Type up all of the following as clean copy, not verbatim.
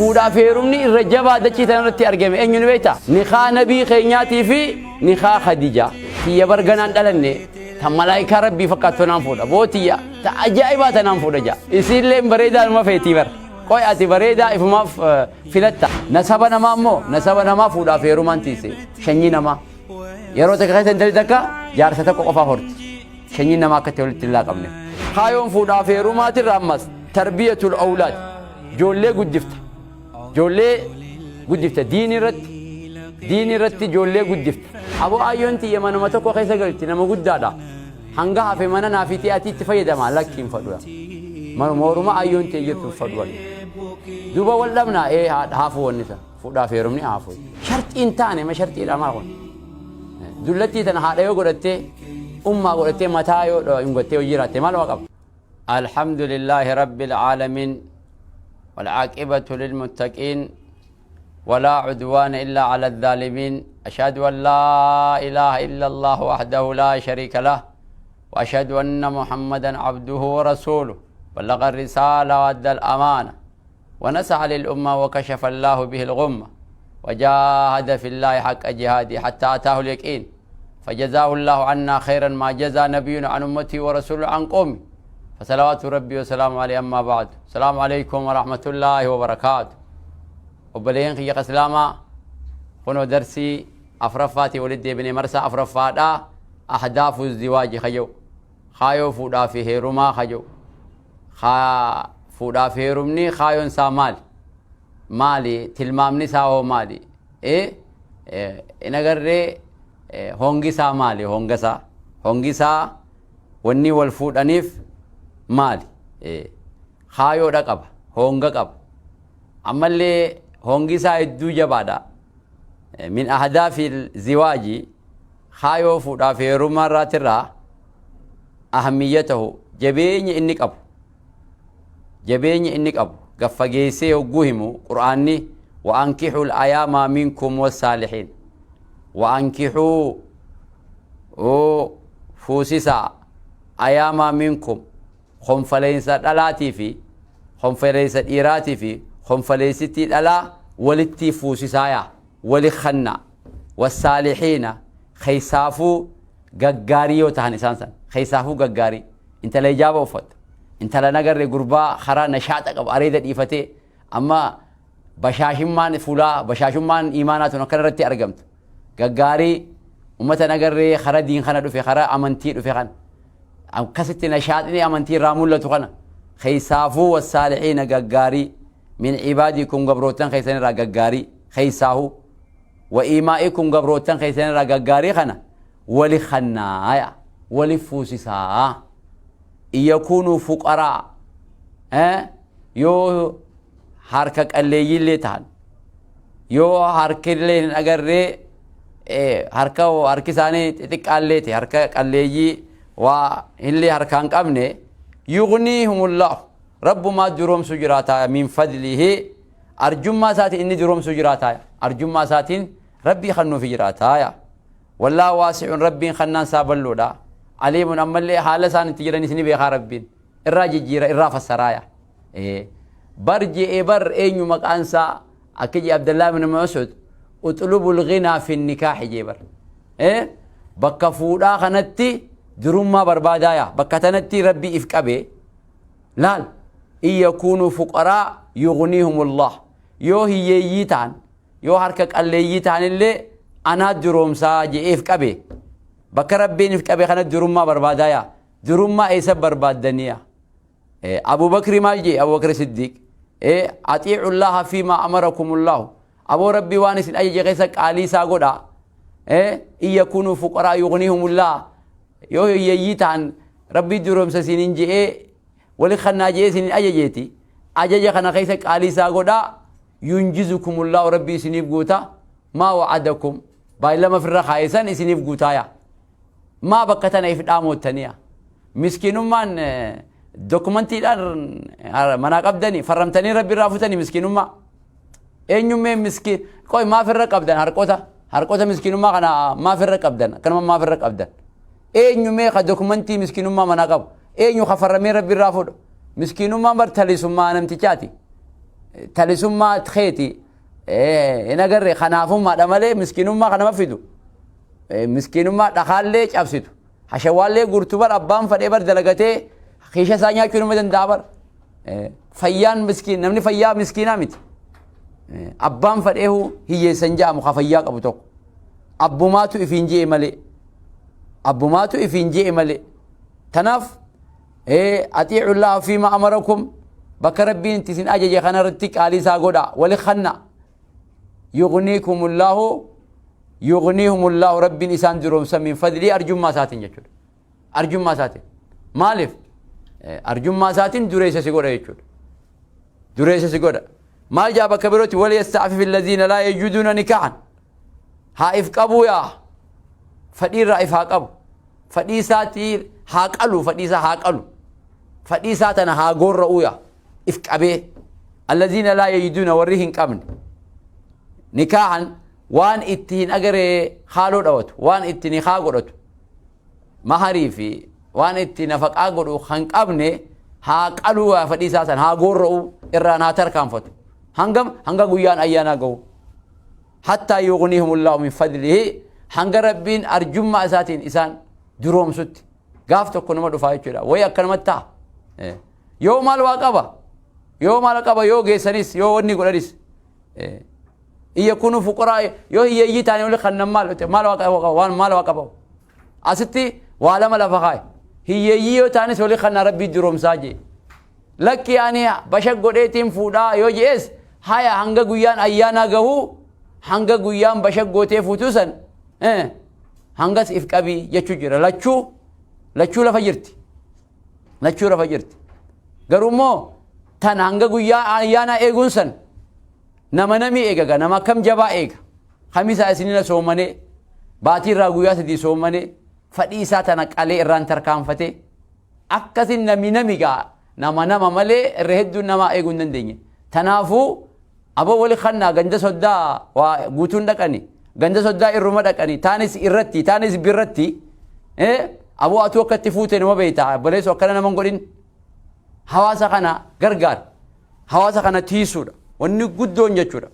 Fuudhaaf heerumni irra jabaa dachii tana irratti argame eenyu ni beektaa? Nikaa nabii keenyaatii fi nikaa Khadijaa. Tiyya bar ganaan dhalanne ta malaayikaa rabbii fakkaattu tanaan fuudha. Boo tiyya ta ajaa'ibaa tanaan fuudha jaa. Isiilleen bareedaa numa feetii bar. Qoy ati bareedaa ifumaaf filatta. Nasaba namaa immoo nasaba namaa fuudhaaf heerumaan tiise. Shanyii namaa. Yeroo takka keessa intalli takka jaarsa tokko qofaa horti. Shanyiin namaa akkatti walitti hin laaqamneef. Kaayoon fuudhaaf heerumaatirra ammas tarbiyatul awlaad. Joollee guddifta. Joollee guddifta diinii irratti diinii irratti joollee guddifta. Aboo aayyoon tiyya manuma tokko keessa galti nama guddaadha. Hanga hafe mana naa fixee ati itti fayyadama lakki hin fadhu. Manuma oruma aayyoon tiyya jirtu hin fadhu ani. Duuba wal dhabna ee haafuu wanni isa fuudhaaf heerumni haafuu. Sharxii hin taane ma sharxiidha maal kun. Dullattii tana haadha yoo godhattee ummaa godhattee mataa yoo dhungattee yoo jiraatte maal waa qaba. الحمد لله رب العالمين والعاقبة للمتقين ولا عدوان إلا على الظالمين أشهد أن لا إله إلا الله وحده لا شريك له وأشهد أن محمدا عبده ورسوله بلغ الرسالة وأدى الأمانة ونصح للأمة وكشف الله به الغمة وجاهد في الله حق جهاده حتى أتاه اليقين فجزاه الله عنا خيرا ما جزى نبي عن أمته ورسول عن قومه فصلوات ربي وسلامه عليه أما بعد السلام عليكم ورحمة الله وبركاته وبلين خيق سلاما كنو درسي أفرفاتي ولدي بن مرسى أفرفاتا أهداف الزواج خيو خايو فودا في هيروما خيو خا فودا في هيرومني خايون سامال مالي تلمامني ساو مالي إيه إيه نغري hongi isaa maali honga isaa hongi isaa wanni wal fuudhaniif maali kaayoodha qaba honga qaba ammallee hongi isaa hedduu jabaadha min ahdaafi ziwaaji kaayoo fuudhaaf heerumaa irraatirraa ahammiyatahu jabeenya inni qabu jabeenya inni qabu gaffageessee hogguu himu qur'aanni wa ankixu al-ayaamaa minkum wassaalihiin wa ankixuu fuusisaa ayaamaa minkum konfaleensa dhalaatii fi konfaleensa dhiiraatii fi konfaleessittii dhalaa walitti fuusisaaya wali khanna wassaalihiina keessaafuu gaggaarii yoo tahan isaan san keessaafuu gaggaarii intala hijaaba uffattu intala nagarre gurbaa karaa nashaaxa qabu areeda dhiifatee amma bashaashummaan fuulaa bashaashummaan imaanaa tun akkana irratti argamtu gaggaarii ummata nagarree karaa diin kana dhufe karaa amantii dhufe kana akkasitti nashaaxni amantii irraa mul'atu kana keessaafuu wassaalihiina gaggaarii min ibaadikum gabrootan keessan irraa gaggaarii keessaahuu wa iimaa'ikum gabrootan keessan irraa gaggaarii kana wali khannaaya wali fuusisaa iyakuunuu fuqaraa yoo harka qalleeyyiillee ta'an yoo harkillee hin agarree harka harki isaanii xixiqqaallee ta'e harka qalleeyyii waa illee harka hin qabne yughniihumullahu rabbumaa duroomsu jiraata min fadlihi arjummaa isaatiin inni duroomsu jiraata arjummaa isaatiin rabbii kennuufi jiraata wallaa waasi'uun rabbiin kennaan isaa bal'oodha aliimuun ammallee haala isaan itti jiranis ni beekaa rabbiin irraa jijjiira irraa fassaraaya bar je'ee bar eenyu maqaan isaa akka jee Abdallaa ibn Mas'ud utlubul ghinaa fi nikaahi jee bar bakka fuudhaa kanatti durummaa barbaadaaya bakka tanatti rabbi if qabe laal in yakuunuu fuqaraa yughniihumullah yoo hiyyeeyyii ta'an yoo harka qalleeyyii ta'an illee anaa duroomsaa je'ee if qabe bakka rabbiin if qabe kanatti durummaa barbaadaaya durummaa eessa barbaaddaniya Abu Bakri maal jee Abu Bakri Siddiq atiicu llaha fiimaa amarakumullahu aboo rabbii waan isin ajaje keessa qaalii isaa godha in yakunuu fuqaraa yughniihumullah yoo hiyyeeyyii ta'an rabbii duroomsa isinin je'ee wali kannaa je'ee isinin ajajeeti ajaja kana keessa qaalii isaa godha yunjizukumullahu rabbii isiniif guuta maa wa'adakum baay'ilama ofirra kaayesan isiniif guutaaya maa bakka tana if dhaamottaniya miskiinummaan dokumantiidhaan manaa qabdanii farramtanii rabbi irraa futanii miskiinummaa eenyummee miskiin qoy maaf irra qabdan harqota harqota miskiinummaa kana maaf irra qabdan akkanuma maaf irra qabdan eenyummee ka dokumantii miskiinummaa manaa qabu eenyu ka farramee rabbi irraa fudhu miskiinummaan bar talisummaa namtichaati. Talisummaa keeti hin agarre kanaafummaadha malee miskiinummaa kanama fidu. Miskiinummaa dhakaallee cabsitu. Hashawaallee guurtu bar abbaan fadhee bar dalagatee kiisha isaa nyaachuu nama danda'a bar. Fayyaan miskiin namni fayyaa miskiinaa miti. Abbaan fadheehu hiyyeessan ja'amu ka fayyaa qabu tokko. Abbumaatu ifiin je'e malee. Abbumaatu ifiin je'e malee. Tanaaf axiicu llaaha fiima amarakum bakka rabbiin itti isin ajaje kanarratti qaalii isaa godha wali khanna yughniikumullaahu yughniihumullaahu rabbiin isaan duroomsa min fadlii arjummaa isaatiin jechuudha. Arjummaa isaatiin. Maaliif? Arjummaa isaatiin dureessa si godha jechuudha. Dureessa si godha. Maal jaa bakka birootti wal yasta'fif allaziina laa yajiduuna nikaahan. Haa if qabuu yaa fadhiirraa if haa qabu. Fadhii isaatii haa qalu fadhii isaa haa qalu. Fadhii isaa tana haa goorra'uu yaa if qabee. Allaziina laa yajiduuna warri hin qabne. Nikaahan waan itti hin agaree haaloo dhawatu waan itti nikaa godhatu maharii fi waan itti nafaqaa godhu kan qabne haa qaluu yaa fadhii isaa san haa goorra'uu irraan haa tarkaanfatu. Hangam hanga guyyaan ayyaanaa gahu. Hattaa yughniihumullaahu min fadlihi hanga rabbiin arjummaa isaatiin isaan duroomsutti gaaf tokko nama dhufaa jechuudha. Wayi akkanumatti ta'a. Yoo maal waa qaba yoo maal qaba yoo geessanis yoo wanni godhanis in yakunu fuqaraa yoo hiyyeeyyii taane oli kan maal maal waa qaba waan maal waa qaba asitti waa lama lafa kaaye hiyyeeyyii yoo taanis oli kan rabbii duroomsaa jee. Lakki ani bashaq godheetiin fuudhaa yoo je'es haya hanga guyyaan ayyaanaa gahuu hanga guyyaan bashaq gootee fuutuu san hangas if qabii jechuu jira. Lachuu lachuu lafa jirti. Lachuu lafa jirti. Garuu immoo tan hanga guyyaa ayyaanaa eeguun san nama namii eegaga nama akkam jabaa eega. Kamisaa isinina soomanee baatii irraa guyyaa sadii soomanee fadhii isaa tana qalee irraan tarkaanfatee akkasin nami nami gaa nama nama malee irra hedduun namaa eeguu hin dandeenye. Tanaafuu aboo wali kannaa ganda soddaa waa guutuun dhaqani ganda soddaa irruma dhaqani taanis irratti taanis birratti aboo atuu akkatti fuute nama beekta obboleessu akkana nama hin godhin hawaasa kana gargaar hawaasa kana tiisuudha wanni guddoon jechuudha.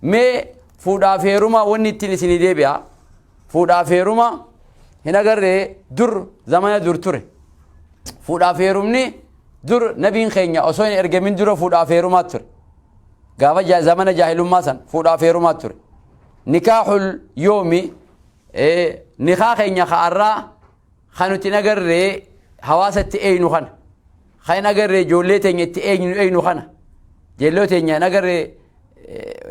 Mee fuudhaaf heeruma wanni ittiin isinii deebi'a fuudhaaf heeruma hin agarree dur zamana dur ture. Fuudhaaf heerumni dur nabiin keenya osoo hin ergamin dura fuudhaaf heerumaa ture. Gaafa zamana jaahilummaa san fuudhaaf heerumaa ture. Nikaaxul yoomi nikaa keenya ka'arraa kan nuti hin agarree hawaasa itti eeynu kana. Kan hin agarree ijoollee teenya itti eeynu eeynu kana. Ijoollee teenya hin agarree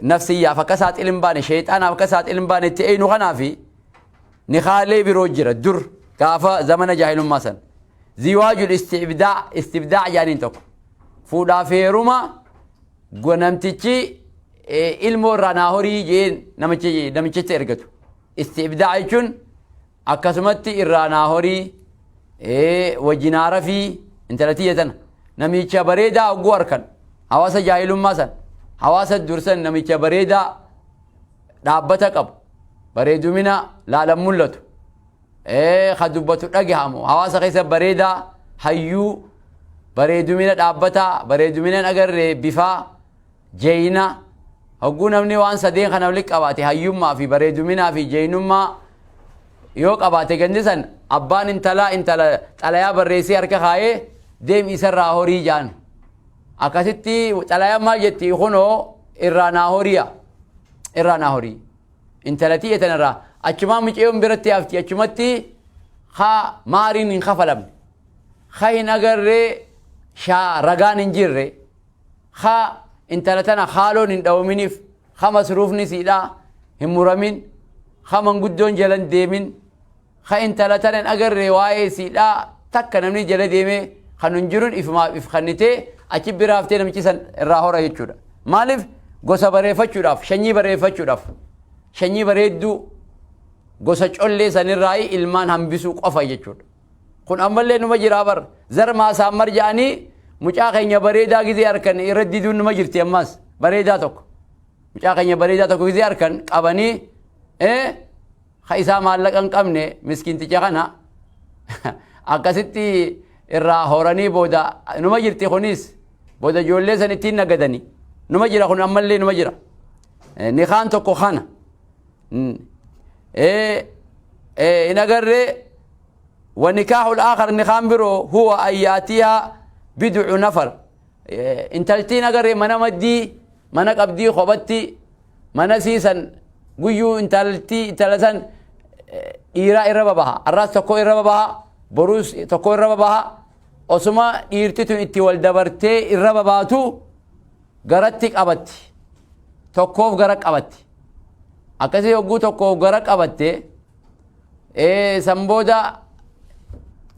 nafsiyyaaf akka saaxil hin baane sheexaanaaf akka saaxil hin baane itti eeynu kanaa fi nikaalee biroo jira dur gaafa zamana jaahilummaa san. Ziwaajul istibdaa istibdaa jedhaniin tokko. Fuudhaaf heeruma namtichi ilmoo irraa naa horii jeen namichitti ergatu. Istibdaa jechuun akkasumatti irraa naa horii wajji naa rafii intala tiyya tana namicha bareedaa hogguu harkan hawaasa jaahilummaa san hawaasa dursan namicha bareedaa dhaabbata qabu bareedumina laalan mul'atu ka dubbatu dhagahamu hawaasa keessa bareedaa hayyuu bareedumina dhaabbataa bareedumina hin agarre bifaa jeeyina hogguu namni waan sadeen kana walitti qabaate hayyummaa fi bareeduminaa fi jeeynummaa yoo qabaate gandi san abbaan intalaa intala xalayaa barreessee harka kaayee deem isarraa horii jaan akkasitti xalayaan maal jetti kunoo irraa naa horiya irraa naa horii intala tiyya tanarraa achumaa mucayyoon biratti hafti achumatti haa maariin hin kafalamne ka hin agarree shaa ragaan hin jirre ka intala tana haaloon hin dhawaminiif ka masruufni siidhaa hin muramin ka manguddoon jala hin deemin ka intala tana hin agarre waa'ee siidhaa takka namni jala deemee kan hin jirun ifumaaf if kannitee achi bira haftee namichi san irraa hora jechuudha. Maaliif gosa bareeffachuudhaaf shanyii bareeffachuudhaaf shanyii bareedduu gosa collee sanirraa ilmaan hambisuu qofa jechuudha. Kun ammallee numa jiraa bar zar maasaammar jedhanii mucaa keenya bareedaa gizee harkan irra diduun numa jirti ammaas bareedaa tokko. Mucaa keenya bareedaa tokko gizee harkan qabanii ka isaa maallaqa hin qabne miskiinticha kana akkasitti irraa horanii booda numa jirti kunis booda ijoollee san ittiin nagadanii. Numa jira kun ammallee numa jira. Nikaan tokko kana. Hin agarree ونكاح الآخر nikaan biroo هو أن يأتيها بضع نفر. Intaltiin agarree mana maddii mana qabdii kophatti mana siisan guyyuu intaltii intala san dhiiraa irra babaha. Arraas tokko irra babaha, boruus tokko irra babaha. Osuma dhiirti tun itti wal dabartee irra babaatu garatti qabatti. Tokkoof gara qabatti. Akkasii hogguu tokkoof gara qabatte, san booda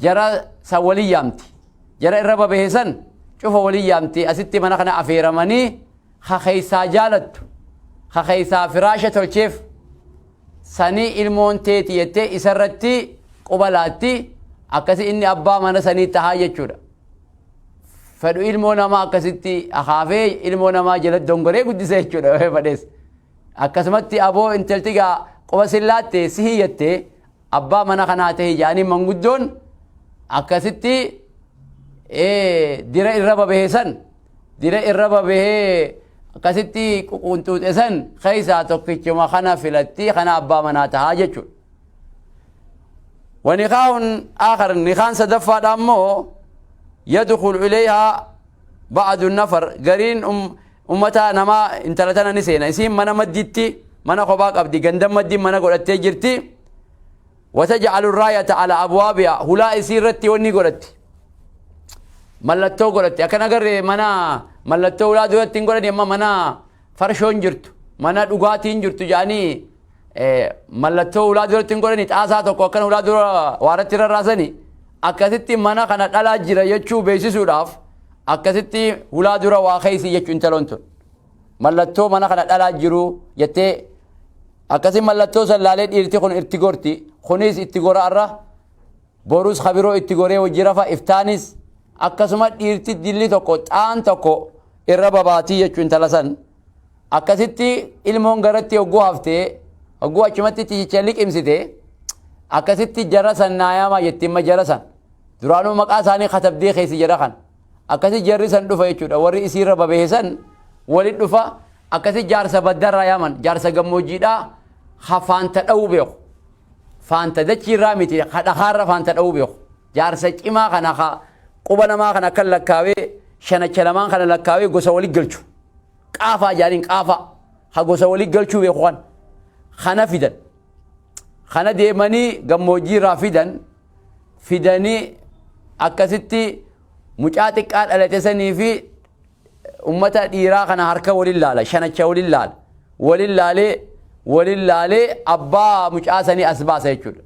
jara san walii yaamti. Jara irra babahe san cufa walii yaamti. Asitti mana kana afeeramanii ha keeysaa jaalattu, ha keeysaa firaasha tolcheef sanii ilmoon teeti jettee isarratti quba laatti. Akkasi inni abbaa mana sanii tahaa jechuudha. Fedhu ilmoo namaa akkasitti akaafee ilmoo namaa jala dongoree guddisa jechuudha fedhees. Akkasumatti aboo intalti gaa quba sillaatte si hiyyatte, abbaa mana kanaa ta'e jedhanii manguddoon akkasitti dira irra babahe san, dira irra babahee akkasitti ququnxuuxe san keessaa tokkichuma kana filatti, kana abbaa manaa tahaa jechuudha. ونكاح آخر nikaan sadaffaadha ammoo يدخل إليها بعض النفر gariin ummata namaa intala tana ni seena. Isiin mana madditti mana kophaa qabdi, ganda maddii mana godhattee jirti. وتجعل الراية على أبوابها hulaa isii irratti wanni godhatti, mallattoo godhatti. Akkan agarre mana mallattoo hulaa duratti hin godhani. Amma mana farshoon jirtu, mana dhugaatiin jirtu jedhanii mallattoo hulaa duratti hin godhani. Xaasaa tokko akkana hulaa dura waaratti rarraasani. Akkasitti mana kana dhalaa jira jechuu beeksisuudhaaf akkasitti hulaa dura waa keeysi jechuu. Intaloon tun mallattoo mana kana dhalaa jiru jettee akkasi mallattoo san laalee dhiirti kun itti gorti. Kunis itti gora, arra borus kabiroo itti goree wajji rafa, iftaanis akkasuma. Dhiirti dilli tokko xaan tokko irra babaatii jechuu intala san. Akkasitti ilmoon garatti hogguu haftee, hogguu achumatti tichicha liqimsite, akkasitti jara san naayamaa jetti. Imma jara san duraanuu maqaa isaanii katabdee keessi jara kan akkasi jarri san dhufa jechuudha. Warri isiirra babehe san walit dhufa. Akkasi jaarsa baddarraa yaaman, jaarsa gammoojjiidhaa ha faanta dha'uu beeku, faanta dachiirraa miti, ha dhakaarra faanta dha'uu beeku, jaarsa cimaa kana ha quba namaa kana akka lakkaawee shanacha lamaan kana lakkaawee gosa walit galchu, qaafaa jaaniin, qaafaa ha gosa walit galchuu beeku kan kana fidan. Kana deemanii gammoojjiirraa fidan. Fidanii akkasitti mucaa xiqqaa dhalate sanii fi ummata dhiiraa kana harka walin laala, shanacha walin laala, walin laalee, walin laalee abbaa mucaa sanii as baasa jechuudha.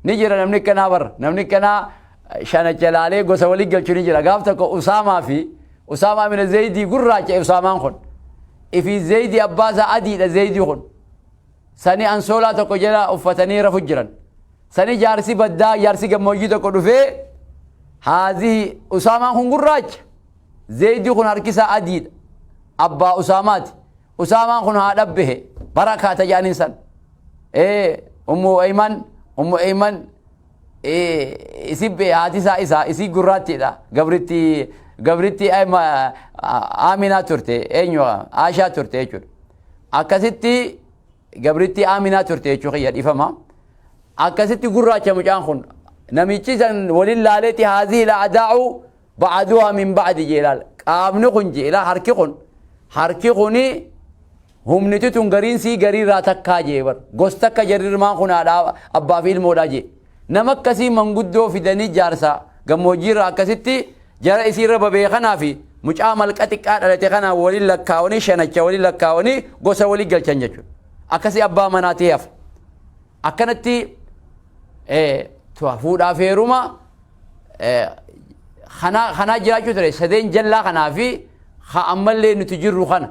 Ni jira namni akkanaa bara, namni akkanaa shanacha laalee gosa walin galchu ni jira. Gaaf tokko Usaamaa fi Usaamaa mina Zeydii gurraacha Usaamaan kun ifi Zeydii abbaa isaa adiidha. Zeydii kun sani ansoolaa tokko jala uffatanii rafu jiran. Sani jaarsi baddaa, jaarsi gammoojjii tokko dhufee, haazii Usaamaan kun gurraacha, Zeydii kun harkisaa adiidha, abbaa Usaamaati. Usaamaan kun haa dhabbehe barakaata jedhaniin san. Ummu Ayman, Ummu Ayman isi haati isaa isa isii gurraattiidha. Gabritti Aminaa turte, eenyu, Aashaa turte jechuudha. Akkasitti gabritti Aminaa turte jechuu kiyya, dhiifama. Akkasitti gurraacha mucaan kun. Namichi san waliin laaleeti هذه الأعداء بعضها من بعض jeelaal. Qaamni kun jeela, harki kun, harki kuni humniti tun gariin sii gariirraa takkaa jee bar, gosta akka jarrirmaan kun haadha abbaa fi ilmoodhaa jee. Nama akkasii manguddoo fidanii, jaarsa gammoojjiirraa akkasitti jara isiirra babee kanaa fi mucaa malqa xiqqaa dhalate kana waliin lakkaa'anii, shanacha waliin lakkaa'anii gosa walii galchan jechuudha. Akkasii abbaa manaa ta'e hafa. Akkanatti fuudhaaf heeruma kanaa jiraachuu ture. Sadeen jallaa kanaa fi ha ammallee nuti jirru kana,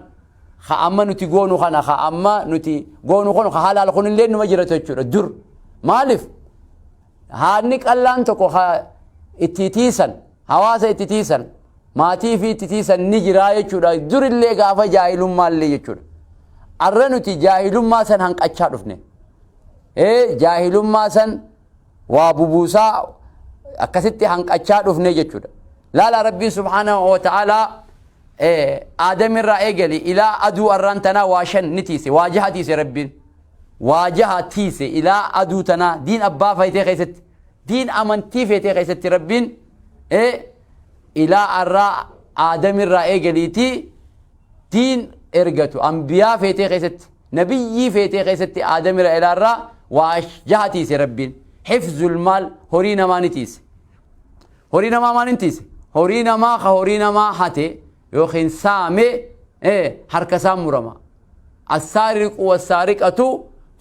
ha amma nuti goonu kana, ha amma nuti goonu kun, ha halaal kunillee numa jiratu jechuudha dur. Maaliif haadni qallaan tokko ha itti tiisan, hawaasa itti tiisan, maatii fi itti tiisan ni jiraa jechuudha durillee, gaafa jaahilummaallee jechuudha. Arra nuti jaahilummaa san hanqachaa dhufne, jaahilummaa san waa bubuusaa akkasitti hanqachaa dhufne jechuudha. Laala, Rabbiin سبحانه وتعالى Aadam irraa eegali ilaa aduu arraan tanaa waa shan ni tiise, waa jaha tiise. Rabbiin waa jaha tiise ilaa aduu tanaa. Diin abbaa feetee keessatti, diin amantii feetee keessatti, Rabbiin ilaa arraa Aadam irraa eegaliitii diin ergatu ambiyaa feetee keessatti, nabiyyii feetee keessatti, Aadam irraa ilaa arraa waa jaha tiise Rabbiin. Hifzul maal, horii namaa ni tiise. Horii namaa maal hin tiise? Horii namaa ka horii namaa hate yookiin saame harka isaan murama. Assaariqu wassaariqatu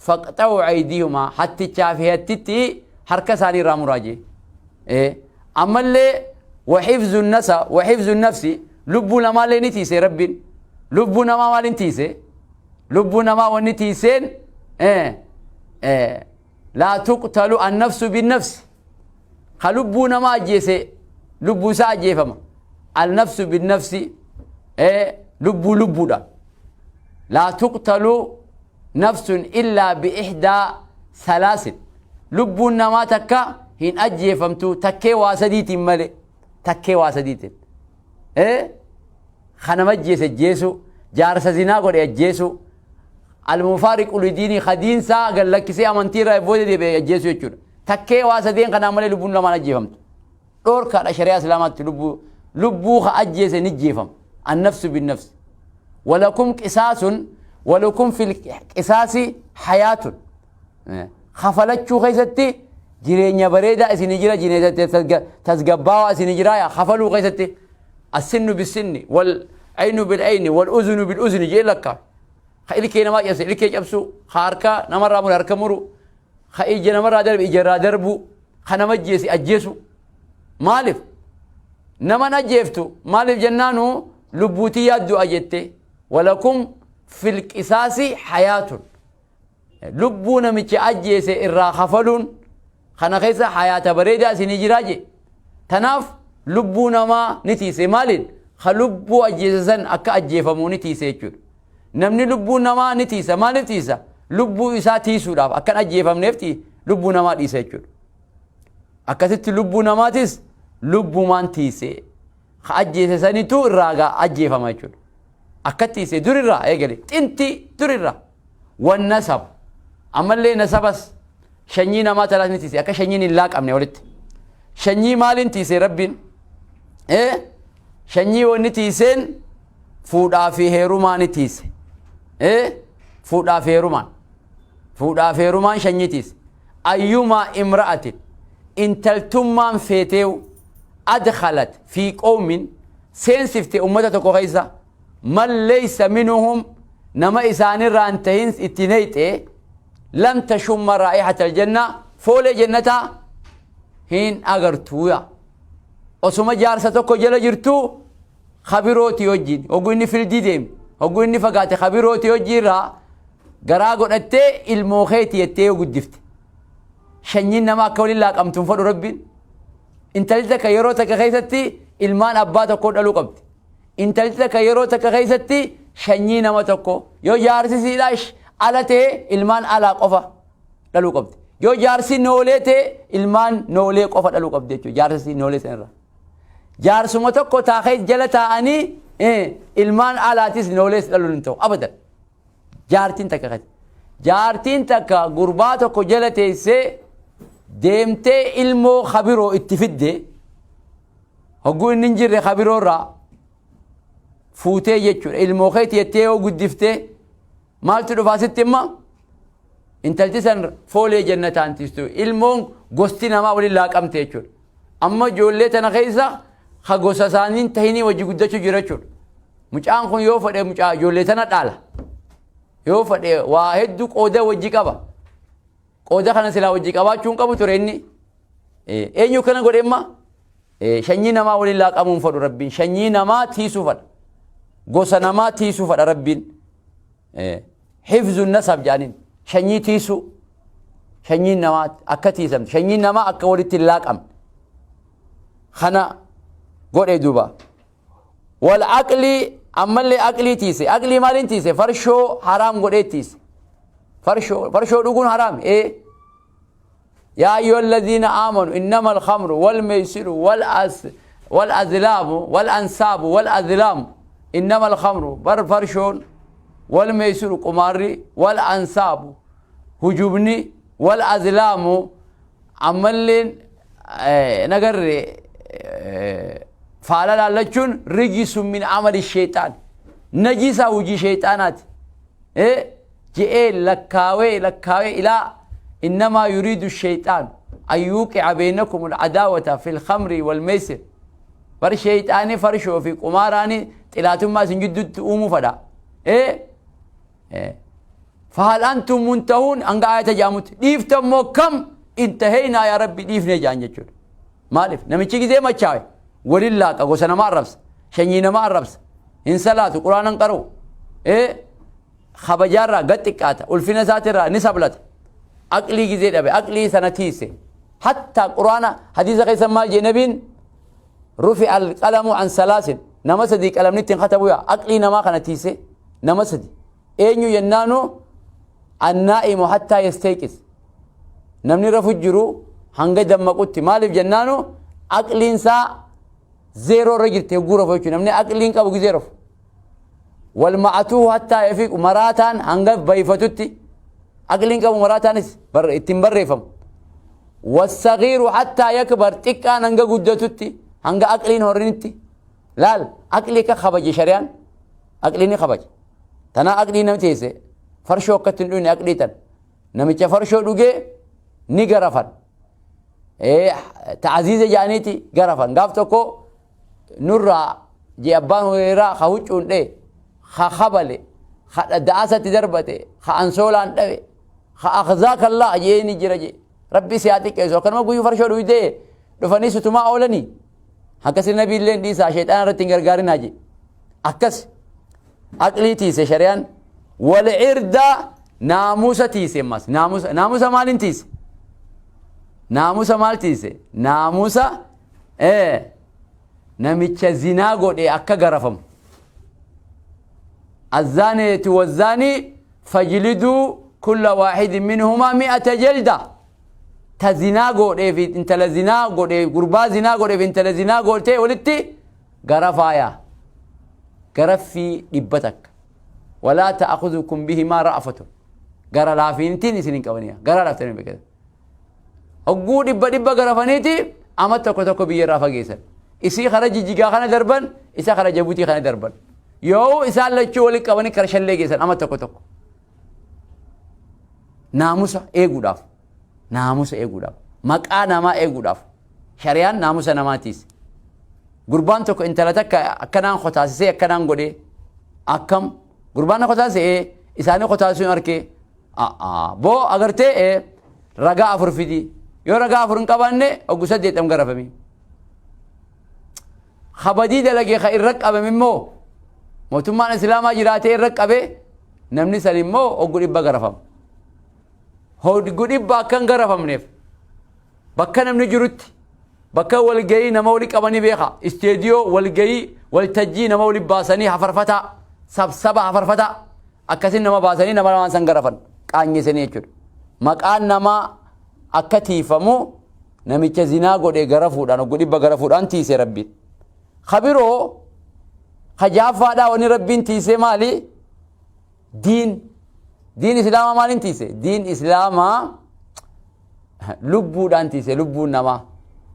faqxa'u aydiihumaa, hattichaa fi hattitti harka isaanii irraa muraa jee. Ammallee waxifzu nasa waxifzu nafsi, lubbuu namaallee ni tiise Rabbiin. Lubbuu namaa maal hin tiise? Lubbuu namaa wanni tiiseen, laa tuqtalu annafsu binnafsi, ka lubbuu namaa ajjeese lubbuu isaa ajjeefama. Alnafsu binnafsi, lubbuu lubbuudha. Laa tuqtalu nafsun illaa biixdaa salaasin, lubbuun namaa takka hin ajjeefamtu takkee waa sadiitiin male, takkee waa sadiitiin. Ka nama ajjeese ajjeesu, jaarsa zinaa godhe ajjeesu, almufaariqu lidiinii, ka diinsaa gad lakkisee amantii irraa booda deebi'e ajjeesu jechuudha. Takkee waa sadeen kanaan malee lubbuun lamaan ajjeefamtu. Dhoorkaadha shari'aa Islaamaatti. Lubbuu ka ajjeese ni ajjeefama. Annafsu binnafsi. Walakum qisaasun, walakum fil qisaasi hayaatun. Kafalachuu keessatti jireenya bareedaa isinii jira, jireenya tasgabbaawaa isinii jira. Yaa kafaluu keessatti assinnu bisinni wal aynu bil ayni wal uzunu bil uzni jee lakkaa. Ka ilkee namaa cabse ilkee cabsuu, ka harka namarraa mure harka muru, ka ija namarraa darbe ija irraa darbu, ka nama ajjeese ajjeesu. Maaliif naman ajjeeftu? Maaliif jennaanu lubbuutii yaaddu'a jette. Walakum fil qisaasi hayaatun, lubbuu namicha ajjeese irraa kafaluun kana keessa hayaata bareedaa isinii jiraa je. Tanaaf lubbuu namaa ni tiise. Maaliin? Ka lubbuu ajjeese san akka ajjeefamuu ni tiise jechuudha. Namni lubbuu namaa ni tiisa. Maaliif tiisa? Lubbuu isaa tiisuudhaaf, akkan ajjeefamneef lubbuu namaa dhiisa jechuudha. Akkasitti lubbuu namaatis lubbumaan tiise. Ka ajjeese sanitu irraa gaa ajjeefama jechuudha. Akka tiise durirraa eegale, xinti durirraa. Wan nasab, ammallee nasabas, shanyii namaa talaas ni tiise, akka shanyiin hin laaqamne walitti. Shanyii maaliin tiise Rabbiin? Shanyii wanni tiiseen fuudhaa fi heerumaa ni tiise. Fuudhaa fi heerumaan, fuudhaa fi heerumaan shanyii tiise. Ayyumaa imra'atin, intaltummaan feeteewu, adkhalat fi qawmin, seensifte ummata tokko keessa, man laysa minhum, nama isaanirraa hin tahin itti neyxe, lam tashumma raa'ihata aljanna, foolee jannataa hin agartuuya. Osuma jaarsa tokko jala jirtu kabirooti wajjin, hogguu inni fildii deeme, hogguu inni fagaate, kabirooti wajjin irraa garaa godhattee ilmoo keeti jettee yoo guddifte, shanyiin nama akka waliin laaqamtu hin fedhu Rabbiin. Intalli takka yeroo takka keessatti ilmaan abbaa tokkoo dhaluu qabdi. Intalli takka yeroo takka keessatti shanyii nama tokko, yoo jaarsi siidhaa ala ta'e, ilmaan alaa qofa dhaluu qabdi. Yoo jaarsi noolee ta'e, ilmaan noolee qofa dhaluu qabdi jechuudha, jaarsi noolee sanirra. Jaarsuma tokko taakee jala taa'anii ilmaan alaatis noolees dhaluun hin ta'u abadan. Jaartiin takka keessatti. Jaartiin takka gurbaa tokko jala teessee deemtee ilmoo kabiroo itti fidde, hogguu inni hin jirre kabiroo irraa fuutee jechuudha. Ilmoo keeti jettee yoo guddiftee, maaltu dhufaa sitti imma? Intalti san foolee jannataan tiistu. Ilmoon gosti namaa waliin laaqamte jechuudha. Amma ijoollee tana keessa ka gosa isaaniin tahinii wajji guddachuu jira jechuudha. Mucaan kun yoo fedhe mucaa ijoollee tana dhaala. Yoo fedhe waa hedduu qooda wajji qaba. Qooda kana silaa wajji qabaachuu hin qabu ture inni. Eenyu kana godhe imma? Shanyii namaa waliin laaqamuu hin fedhu Rabbiin. Shanyii namaa tiisuu fedha. Gosa namaa tiisuu fedha Rabbiin. Hifzu nasab jedhaniin shanyii tiisuu. Shanyiin namaa akka tiisamte, shanyiin namaa akka walitti hin laaqamne. Kana godhe duuba. Wal aqlii, ammallee aqlii tiise. Aqlii maaliin tiise? Farshoo haraam godhee tiise. Farshoo dhuguun haraam. Yaa ayyuha alladhiina aamanu innama alkhamru wal meeysiru wal as wal azlaamu wal ansaabu wal azlaamu. Innama alkhamru bar farshoon, wal meeysiru qumaarri, wal ansaabu hujubni, wal azlaamu ammalleen nagarre faala laallachuun rijisun min amali sheexaan, najisa hujii sheexaanaati je'ee lakkaawee lakkaawee ilaa innamaa yuriidu sheexaan an yuuqica beynakum alcadaawata fi lkhamri walmeysir. Bar sheexaani farshoo fi qumaaraani xilaatummaa isin gidduutti uumuu fadha. Fahal antum muntahuun hanga aayata jedhamutti dhiiftan moo kam intaheynaa yaa rabbi dhiifnee jedhan jechuudha. Maaliif namichi gizee machaawe walin laaqa, gosa namaa arrabsa, shanyii namaa arrabsa, hin salaatu, quraana hin qara'u, kabajaarraa gad xiqqaata, ulfina isaatirraa ni sablata. Aqlii gizee dhabe aqlii sana tiise. Hattaa quraana hadiisa keessa maal jee nabiin? Rufi alqalamu an salaasin, nama sadii qalamni ittiin katabu yaa aqlii namaa kana tiise. Nama sadi eenyu jennaanu, annaa'imu hattaa yastayqis, namni rafu jiru hanga dammaqutti. Maaliif jennaanu, aqliin isaa zeeroo irra jirti hogguu rafu jechuudha. Namni aqliin qabu gizee rafu. Wal ma'atuhu hattaa yafiiqu, maraataan hanga bayfatutti aqliin qabu, maraataanis ittiin barreeffamu. Wassagiiru hattaa yakbar, xiqqaan hanga guddatutti, hanga aqliin horinitti. Laal, aqlii akka kabaje shari'aan, aqlii ni kabaje. Tanaa aqlii namni teesse farshoo akkatti hin dhugne. Aqlii tan namicha farshoo dhugee ni garafan, ta'aziiza jedhaniiti garafan. Gaaf tokko nurraa jee abbaan Hureeraa, ka huccuun dhee, ka kabale, ka da'asatti darbate, ka ansoolaan dhabe, ka akhzaaka Allah jee ni jira jee. Rabbi si haa xiqqeessu, akkanuma guyyuu farshoo dhuydee dhufanii sutumaa oolanii. Akkasi nabi illee dhiisaa, sheexaana irratti hin gargaarinaa jee. Akkas aqlii tiise shari'aan. Wal irda, naamusa tiise. Ammas naamusa, naamusa maaliin tiise? Naamusa maal tiise? Naamusa namicha zinaa godhe akka garafamu. Azzaaniyatu wazzaanii fajliduu kulla waahidin minhumaa mi'ata jalda. Ta zinaa godhee fi intala zinaa godhee, gurbaa zinaa godhee fi intala zinaa godhee walitti garafaaya, garaffii 100. Walaa ta'khudhukum bihimaa ra'afatun, gara laafiintiin isin hin qabaniya, gara laaftanii beekatan. Hogguu 100 garafaniiti ama tokko tokko biyya irraa fageessan. Isii kara Jijjigaa kana darban, isa kara Jabuutii kana darban. Yoo isaan lachuu walitti qabanii kara Shallee geessan ama tokko tokko. Naamusa eeguudhaaf, naamusa eeguudhaaf, maqaa namaa eeguudhaaf shari'aan naamusa namaatiis. Gurbaan tokko intala takka akkanaan kotaasisee akkanaan godhee akkam gurbaan na kotaasisee isaanii kotaasisuun arkee boo agartee ragaa afur fidi. Yoo ragaa afur hin qabaanne oggu saddeettam garafami. Kabadii dalagee ka irra qabame immoo mootummaan islaamaa jiraatee irra qabe, namni san immoo oggu 100 garafama. Oggu 100 akka hin garafamneef bakka namni jirutti, bakka walgahii nama wali qabanii beeka, isteediyoo walgahii waltajjii nama wali baasanii hafarfataa, sabsaba hafarfataa akkasin nama baasanii nama lamaan san garafan qaanyesanii jechuudha. Maqaan namaa akka tiifamu namicha zinaa godhee garafuudhaan oggu 100 garafuudhaan tiise rabbiin. Kabiroo kajaaffaadhaa wanni rabbiin tiisee maali? Diin. Diin islaamaa maaliin tiise? Diin islaamaa lubbuudhaan tiise. Lubbuun namaa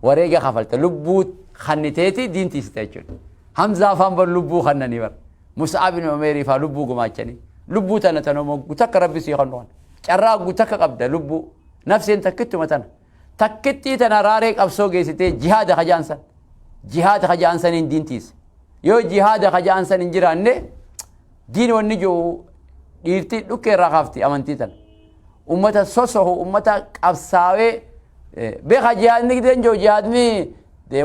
wareega kafalta, lubbuu kanniteeti diin tiisite jechuudha. Hamzaa afaan bar lubbuu kannanii bar. Mus'ab ibn Umeerii faa lubbuu gumaachanii. Lubbuu tana tanuma gutakka rabbi sii kannu kana. Carraa gutakka qabda lubbuu. Nafseen takkittuma tana. Takkittii tana raaree qabsoo geessitee jihaada kajaan san. Jihaada kajaan saniin diin tiise. Yoo jihaada kajaan san hin jiraanne diin wanni jiru dhiirtii dhukkee irraa kaafti amantii tana. Ummata sosohu, ummata qabsaawee beeka. Jihaadni gideen jiru jihaadni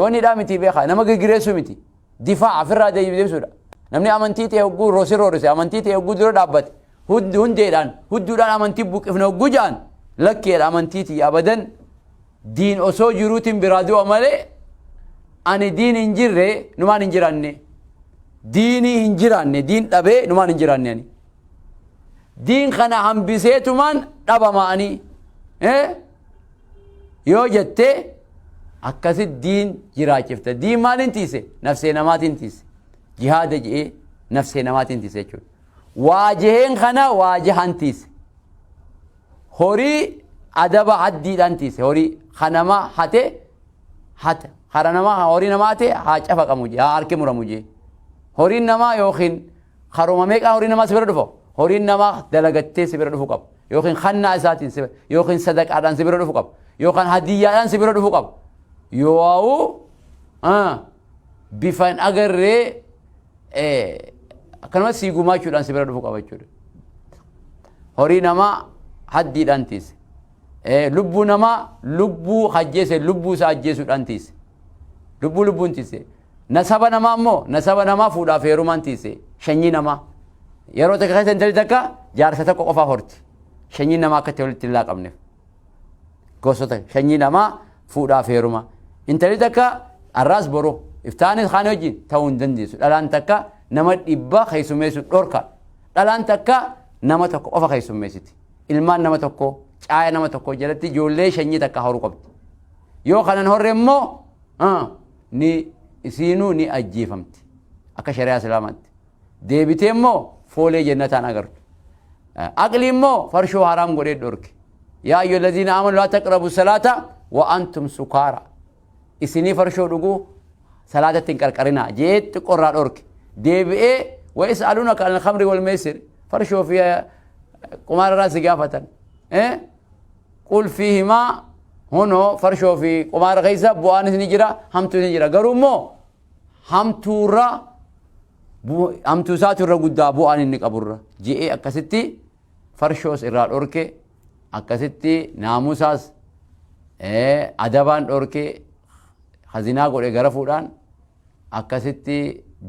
wanni dhaa miti beeka, nama girgireessuu miti. Difaa ofirraa deebisuudha. Namni amantii ta'e hogguu roosi roorise, amantii ta'e hogguu dura dhaabbate, hundeedhaan hudduudhaan amantii buqqifne hogguu ja'an, lakkeedha amantii tiyya abadan, diin osoo jiruutiin biraa du'a malee ani diin hin jirre numaan hin jiraanne, diinii hin jiraanne, diin dhabee numaan hin jiraanne, ani diin kana hambiseetumaan dhabama ani yoo jettee akkasit diin jiraachifta. Diin maaliin tiise? Nafsee namaatiin tiise. Jihaada je'ee. Nafsee namaatiin tiise jechuudha. Waajiheen kana waajihaan tiise. Horii adaba haddiidhaan tiise. Horii kanama hate hata. Kara namaa horii namaa hate haa cafaqamu jee haa harki muramu jee. Horiin namaa yookiin karuma meeqaa horii namaa si bira dhufa? Horiin namaa dalagattee si bira dhufu qaba. Yookiin kannaa isaatiin si bira yookiin sadaqaadhaan si bira dhufu qaba. Yookaan hadiyyaadhaan si bira dhufu qaba. Yoo bifa hin agarree akkanumas sii gumaachuudhaan si bira dhufu qaba jechuudha. Horii namaa haddiidhaan tiise. Lubbuu namaa lubbuu ajjeese lubbuu isaa ajjeesuudhaan tiise. Lubbuu lubbuun tiise. Nasaba namaa immoo nasaba namaa fuudhaaf heerumaan tiise. Shanyii namaa. Yeroo takka keessa intalli takka jaarsa tokko qofaa horti. Shanyiin namaa akka itti walitti hin laaqamneef. Gosoota shanyii namaa fuudhaaf heeruma. Intalli takka har'aas boru iftaanis kaan wajjin ta'uu hin dandeessu. Dhalaan takka nama dhibba keessummeessu dhorka. Dhalaan takka nama tokko qofa keessummeessiti. Ilmaan nama tokko caaya nama tokko jalatti ijoollee shanyii takka horuu qabdi. Yoo kanan horre immoo ni isiinuu ni ajjeefamti. Akka shari'aa islaamaatti. Deebitee immoo foolee jannataan agartu. Aqlii immoo farshoo haraam godhee dhorke. Yaa ayyuha alladhiina aamanu laa taqrabu salaata wa antum sukaara. Isinii farshoo dhuguu salaatatti hin qarqarinaa jee xiqqoorraa dhorke. Deebi'ee wa yas'aluunaka anil khamri wal meesir farshoo fi qumaara irraa si gaafatan. Qul fiihimaa hunoo farshoo fi qumaara keessa bu'aanis ni jira hamtuunis ni jira garuu immoo hamtuurra hamtuu isaatu irra guddaa bu'aan inni qaburra je'ee akkasitti farshoos irraa dhorke akkasitti naamusaas adabaan dhorke hazinaa godhe gara fuudhaan akkasitti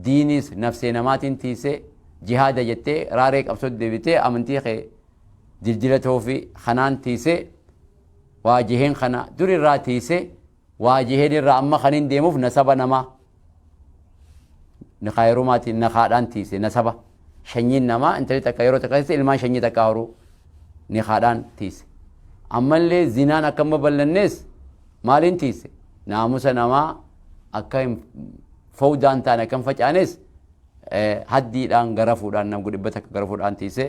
diiniis nafsee namaatiin tiisee jihaada jettee raaree qabsoo deebitee amantii kee dildila toofi kanaan tiisee waajiheen kana dur irraa tiisee waajiheen irraa amma kan hin deemuuf nasaba namaa nikaayerumaatiin nakaadhaan tiise nasaba shanyiin namaa intalli takka yeroo takka keessatti ilmaan shanyii takka horuu nikaadhaan tiise ammallee zinaan akka hin babal'annees maaliin tiise naamusa namaa akka hin fowdaan taane akka hin facaanes haddiidhaan garafuudhaan nama dhibba takka garafuudhaan tiise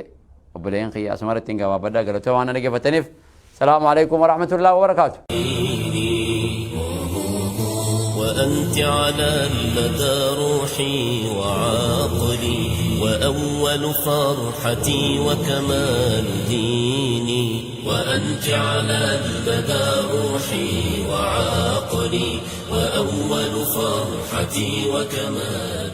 obboleeyyan kiyya asuma irratti hin gabaabadha galatoo waan na dhaggeeffataniif salaamu alaikum warahmatullahi wabarakaatu. وأنت على المدى روحي وعقلي وأول فرحتي وكمال ديني وأنت على المدى روحي وعقلي وأول فرحتي وكمال.